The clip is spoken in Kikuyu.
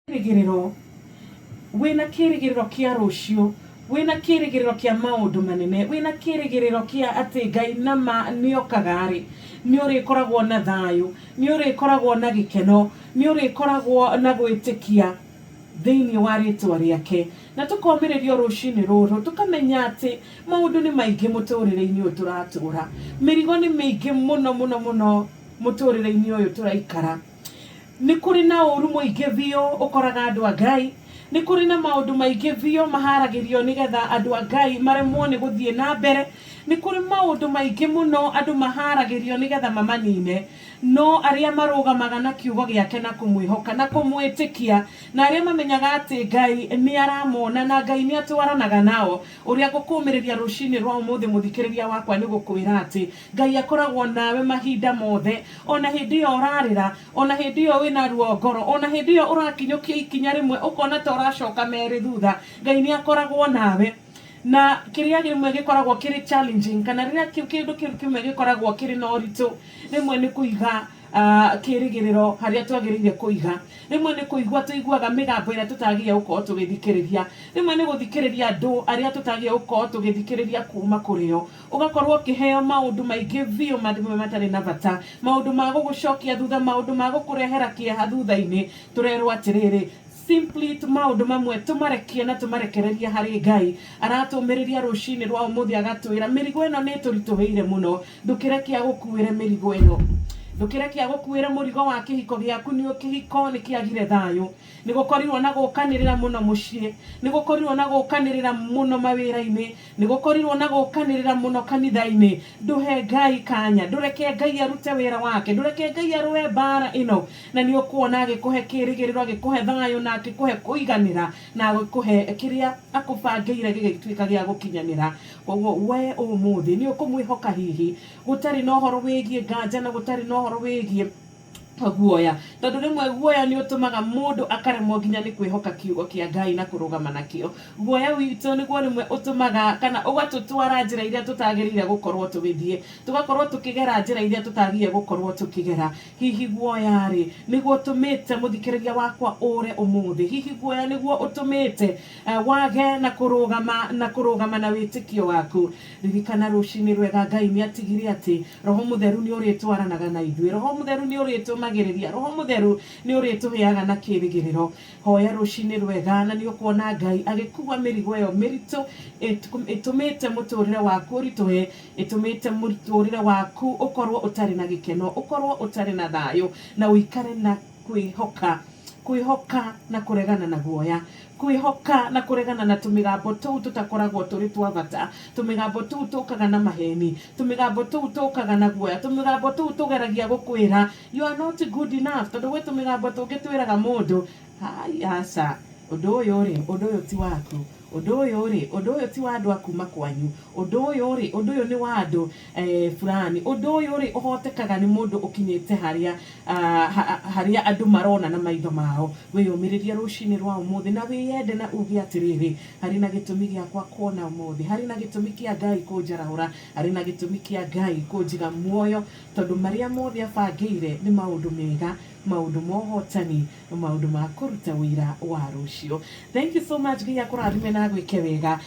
Kĩrĩgĩrĩro, wĩna kĩrĩgĩrĩro kĩa rũciũ, wĩna kĩrĩgĩrĩro kĩa maũndũ manene, wĩna kĩrĩgĩrĩro kĩa atĩ Ngai nama nĩokaga rĩ, nĩũrĩkoragwo na thayũ, nĩũrĩkoragwo na gĩkeno, nĩũrĩkoragwo na gwĩtĩkia thĩinĩ wa rĩtwa rĩake. Na tũkomĩrĩrio rũcinĩ rũrũ, tũkamenya atĩ maũndũ nĩ maingĩ mũtũrĩre-inĩ ũyũ tũratũra. Mĩrigo nĩ mĩingĩ mũno mũno mũno mũtũrĩre-inĩ ũyũ tũraikara. Nĩ kũrĩ na ũũru mũingĩ biũ ũkoraga andũ a Ngai. Nĩ kũrĩ na maũndũ maingĩ biũ maharagĩrio nĩgetha andũ a Ngai maremwo nĩ gũthiĩ na mbere. Nĩ kũrĩ maũndũ maingĩ mũno andũ maharagĩrio nĩgetha mamanine. No arĩa marũgamaga na kiugo gĩake na kũmwĩhoka na kũmwĩtĩkia, na arĩa mamenyaga atĩ Ngai nĩ aramona na Ngai nĩ atwaranaga nao, ũrĩa ngũkũmĩrĩria rũcinĩ rwa ũmũthĩ mũthikĩrĩria wakwa nĩ gũkwĩra atĩ Ngai akoragwo nawe mahinda mothe, ona hĩndĩ ĩyo ũrarĩra, ona hĩndĩ ĩyo wĩna ruo ngoro, ona hĩndĩ ĩyo ũrakinyũkia ikinya rĩmwe ũkona ta ũracoka merĩ thutha, Ngai nĩ akoragwo nawe. Na kĩrĩa rĩmwe gĩkoragwo kĩrĩ challenging kana rĩrĩa kĩndũ kĩmwe gĩkoragwo kĩrĩ na ũritũ rĩmwe nĩ kũiga kĩrĩgĩrĩro harĩa twagĩrĩire kũiga. Rĩmwe nĩ kũigua tũiguaga mĩgambo ĩrĩa tũtagĩrĩire gũkorwo tũgĩthikĩrĩria. Rĩmwe nĩ gũthikĩrĩria andũ arĩa tũtagĩrĩire gũkorwo tũgĩthikĩrĩria kuma kũrĩ o. Ũgakorwo ũkĩheo maũndũ maingĩ biũ mamwe matarĩ na bata, maũndũ ma gũgũcokia thutha, maũndũ ma gũkũrehera kĩeha thutha-inĩ. Tũrerwo atĩrĩrĩ, simply maũndũ mamwe tũmarekie na tũmarekererie harĩ Ngai. Aratũmĩrĩria rũcinĩ rwa ũmũthĩ agatwĩra mĩrigo ĩno nĩ ĩtũritũhĩire mũno, ndũkĩreke agũkuĩre mĩrigo ĩno. Ndũkĩreke agũkuĩre mũrigo wa kĩhiko gĩaku nĩ kĩhiko nĩ kĩagire thayũ. Nĩ gũkorirwo na gũkanĩrĩra mũno mũciĩ, nĩ gũkorirwo na gũkanĩrĩra mũno mawĩra-inĩ, Nĩ gũkorirwo na gũkanĩrĩra mũno kanitha-inĩ. Ndũhe Ngai kanya. Ndũreke Ngai arute wĩra wake. Ndũreke Ngai arũe mbara ĩno. Na nĩ ũkuona agĩkũhe kĩrĩgĩrĩro, agĩkũhe thayũ na agĩkũhe kũiganĩra na agĩkũhe kĩrĩa akũbangĩire gĩgĩtuĩka gĩa gũkinyanĩra. Koguo we ũmũthĩ nĩ ũkũmwĩhoka hihi gũtarĩ na ũhoro wĩgiĩ nganja na gũtarĩ na ũhoro wĩgiĩ guoya, tondũ rĩmwe guoya nĩ ũtũmaga mũndũ akaremwo nginya nĩ kwĩhoka kiugo kĩa Ngai na kũrũgama nakĩo. Guoya witũ nĩguo rĩmwe ũtũmaga kana ũgatũtwara njĩra iria tũtagĩrĩire gũkorwo tũgĩthiĩ, tũgakorwo tũkĩgera njĩra iria tũtagĩrĩire gũkorwo tũkĩgera. Hihi guoya-rĩ, nĩguo ũtũmĩte mũthikĩrĩria wakwa ũre ũmũthĩ? Hihi guoya nĩguo ũtũmĩte wage na kũrũgama na kũrũgama na wĩtĩkio waku? Ririkana rũcinĩ rwega Ngai nĩ atigire atĩ Roho Mũtheru nĩ ũrĩtwaranaga na ithuĩ. Roho Mũtheru nĩ ũrĩtũmagĩrĩria. Roho Mũtheru nĩ ũrĩtũheaga na kĩrĩgĩrĩro. Hoya rũcinĩ rwega na nĩ ũkuona Ngai agĩkua mĩrigo ĩyo mĩritũ ĩtũmĩte mũtũrĩre waku ũritũhe, ĩtũmĩte mũtũrĩre waku ũkorwo ũtarĩ na gĩkeno, ũkorwo ũtarĩ na thayũ, na ũikare na kwĩhoka. Kwĩhoka na kũregana na guoya. Kwĩhoka na kũregana na tũmĩgambo tũu tũtakoragwo tũrĩ twa bata, tũmĩgambo tũu tũkaga na maheni, tũmĩgambo tũu tũkaga na guoya, tũmĩgambo tũu tũgeragia gũkwĩra you are not good enough, tondũ gwĩ tũmĩgambo tũngĩ twĩraga mũndũ, hai aca, ũndũ ũyũ rĩ, ũndũ ũyũ ti waku, ũndũ ũyũ rĩ, ũndũ ũyũ ti wa andũ a kuma kwanyu, ũndũ ũyũ rĩ, ũndũ ũyũ nĩ wa andũ fulani, ũndũ ũyũ rĩ, ũhotekaga nĩ mũndũ ũkinyĩte harĩa harĩa andũ marona na maitho mao. Wĩyũmĩrĩrie rũcinĩ rwa ũmũthĩ na wĩyende na uge atĩrĩrĩ, harĩ na gĩtũmi gĩakwa kuona ũmũthĩ, harĩ na gĩtũmi kĩa Ngai kũnjarahũra, harĩ na gĩtũmi kĩa Ngai kũnjiga muoyo, tondũ marĩa mothe abangĩire nĩ maũndũ mega, maũndũ ma ũhotani, maũndũ ma kũruta ũira wa rũciũ. Thank you so much. Ngai akũrathime na agwĩke wega.